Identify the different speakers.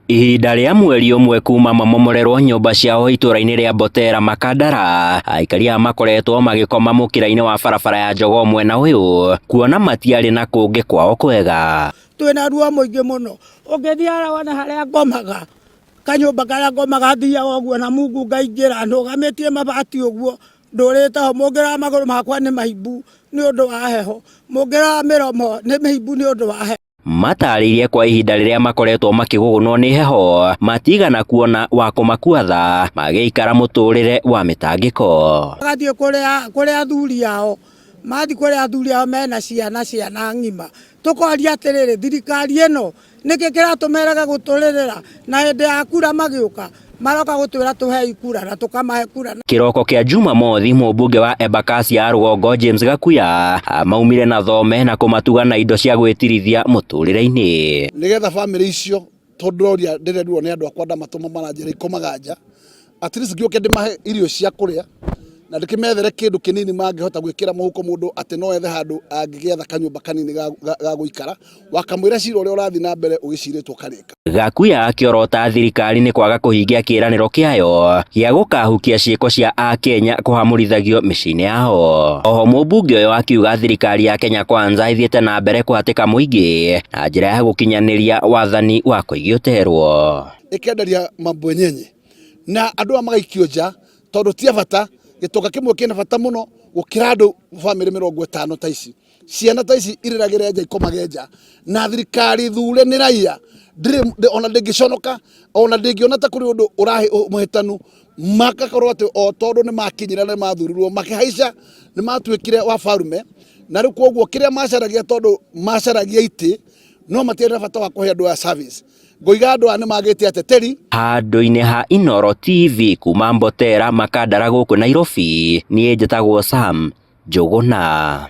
Speaker 1: Ihinda rĩa mweri ũmwe kuma mamomorerwo nyũmba ciao itũra-inĩ rĩa Mbotela Makandara, aikari aya makoretwo magĩkoma mũkĩra-inĩ wa barabara ya Jogoo mwena ũyũ kuona matiarĩ na kũngĩ kwao kwega.
Speaker 2: Twĩna ruo mũingĩ mũno, ũngĩthiĩ harĩa wone harĩa ngomaga, kanyũmba karĩa ngomaga thiaga ũguo na mungu ngaingĩra nũgamĩtie mabati ũguo ndũrĩte ho, mũngĩrora magũrũ makwa nĩ maimbu nĩ ũndũ wa heho, mũngĩrora mĩromo nĩ mĩimbu nĩ ũndũ wa heho.
Speaker 1: Matarĩirie kwa ihinda rĩrĩa makoretwo makĩgũgũnwo nĩ heho matigana kuona wa kũmakua tha magĩikara mũtũrĩre wa mĩtangĩko.
Speaker 2: Magathiĩ kũrĩ athuri ao, mathiĩ kũrĩ athuri ao mena ciana, ciana ng'ima. Tũkoria atĩrĩrĩ, thirikari ĩno nĩkĩ kĩratũma ĩrege gũtũrĩrĩra na hĩndĩ ya kura magĩũka maroka gũtwĩra tũhei kura na tũkamahe kura.
Speaker 1: Kĩroko kĩa Jumamothi mũmbunge wa Embakasi ya rũgongo James Gakuya maumire na thome na kũmatuga na indo cia gwĩtirithia mũtũrĩre-inĩ.
Speaker 3: Nĩgetha bamĩrĩ icio tondũ ndĩroria ndĩrerirwo nĩ andũ akwa ndamatũma maranjĩra ikomaga nja, at least ngĩũke ndĩmahe irio cia kũrĩa na ndĩkĩmethere kĩndũ kĩnini mangĩhota gwĩkĩra mũhuko mũndũ atĩ no ethe handũ angĩgĩetha kanyũmba kanini ga gũikara wakamwĩra cira ũrĩa ũrathiĩ na mbere ũgĩcirĩtwo karĩka.
Speaker 1: Gakuya akĩorota thirikari nĩ kwaga kũhingia kĩĩranĩro kĩayo gĩa gũkahukia ciĩko cia akenya kũhamũrithagio mĩciĩ-inĩ yao. Oho mũmbunge ũyũ akiuga thirikari ya Kenya Kwanza ĩthiĩte na mbere kũhatĩka mũingĩ na njĩra ya gũkinyanĩria wathani wa Koigi Ũterwo.
Speaker 3: Ĩkenderia mabwenyenye na andũ aya magaikio nja tondũ ti a bata. Gĩtonga kĩmwe kĩna bata mũno gũkĩra andũ bamĩrĩ 50 ta ici. Ciana ta ici irĩragĩre nja ikomage nja na thirikari thure nĩ raia ndĩrĩ ona ndĩngĩconoka ona ndĩngĩona ta kũrĩ ũndũ ũrahi mũhĩtanu makakorwo atĩ o tondũ nĩ makinyĩra na mathurirwo makĩhaica nĩ matuĩkire wa farume na rĩu koguo kĩrĩa macaragia tondũ macaragia itĩ no matiarĩ na bata wa kũhe andũ aya service. Ngoiga andũ aya nĩ magĩte ateteri.
Speaker 1: Handũ-inĩ ha Inooro TV kuma Mbotela Makandara gũkũ Nairobi, niĩ njĩtagwo Sam Njũgũna.